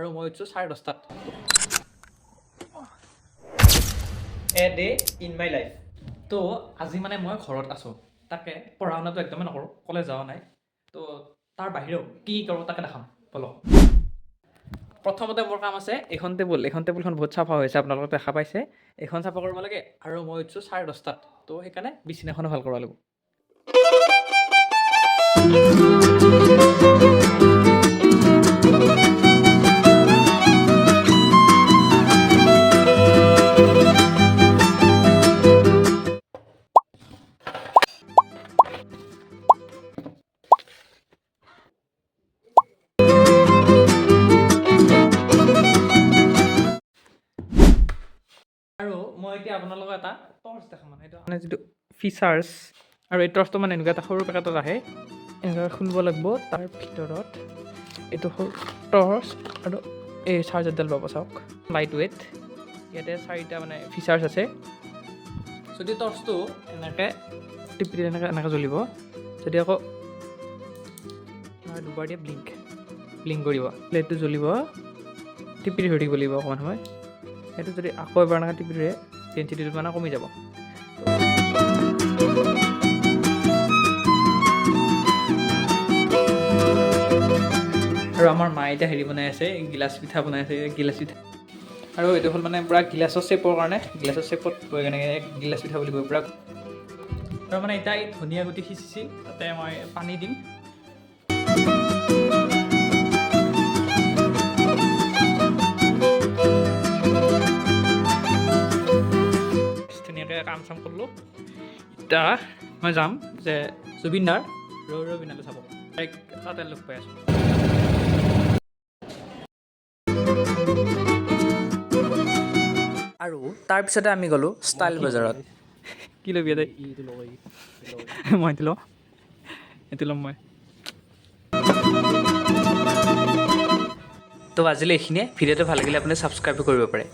আৰু মই উঠিছোঁ 10:30ত। A day in my life. তো আজি মানে মই ঘৰত আছোঁ, তাকে পঢ়া শুনাটো একদমেই নকৰোঁ, কলেজ যোৱা নাই। তো তাৰ বাহিৰেও কি কৰোঁ তাকে দেখাম, ব'লক। প্ৰথমতে মোৰ কাম আছে এইখন টেবুল, এইখন টেবুলখন বহুত চাফা হৈছে, আপোনালোকে দেখা পাইছে। এইখন চাফা কৰিব লাগে আৰু মই উঠিছোঁ 10:30ত, তো সেইকাৰণে বিছনাখনো ভাল কৰিব লাগিব। আৰু মই এতিয়া আপোনালোকক এটা টৰ্চ দেখাম, মানে এইটো মানে যিটো ফিচাৰ্ছ। আৰু এই টৰ্চটো মানে এনেকুৱা এটা সৰু পেকেটত আহে, এনেকুৱা খুলিব লাগিব, তাৰ ভিতৰত এইটো সৰু টৰ্চ আৰু এই চাৰ্জাৰডাল পাব। চাওক, লাইট ৱেইট, ইয়াতে চাৰিটা মানে ফিচাৰ্ছ আছে। যদি টৰ্চটো এনেকৈ টিপি দিলে এনেকৈ এনেকৈ জ্বলিব, যদি আকৌ দুবাৰ দিয়ে ব্লিংক ব্লিংক কৰিব, লাইটটো জ্বলিব। টিপি ধৰি থাকিব লাগিব অকণমান সময়। সেইটো যদি আকৌ এবাৰ এনেকৈ টিপি ধৰে, ডেঞ্চিটিটো মানে কমি যাব। আৰু আমাৰ মায়ে এতিয়া হেৰি বনাই আছে, গিলাচ পিঠা বনাই আছে, গিলাচ পিঠা। আৰু এইটো হ'ল মানে পূৰা গিলাচৰ শ্বেপৰ কাৰণে, গিলাচৰ শ্বেপত গৈ কেনেকৈ গিলাচ পিঠা বুলি কয় পূৰা। আৰু মানে এতিয়া এই ধনিয়া গুটি সিঁচিছিল, তাতে মই পানী দিম। ধুনীয়াকৈ কাম চাম কৰিলোঁ। এতিয়া মই যাম যে জুবিন দাৰ ৰৈ ৰৈ বিনালে চাব, তাইক তাতে লগ পাই আছোঁ। আৰু তাৰপিছতে আমি গ'লোঁ ষ্টাইল বজাৰত। কি ল'বি ইয়াতে? মই এইটো লওঁ, এইটো ল'ম মই। তো আজিলৈ এইখিনিয়ে। ভিডিঅ'টো ভাল লাগিলে আপুনি ছাবস্ক্ৰাইবো কৰিব পাৰে।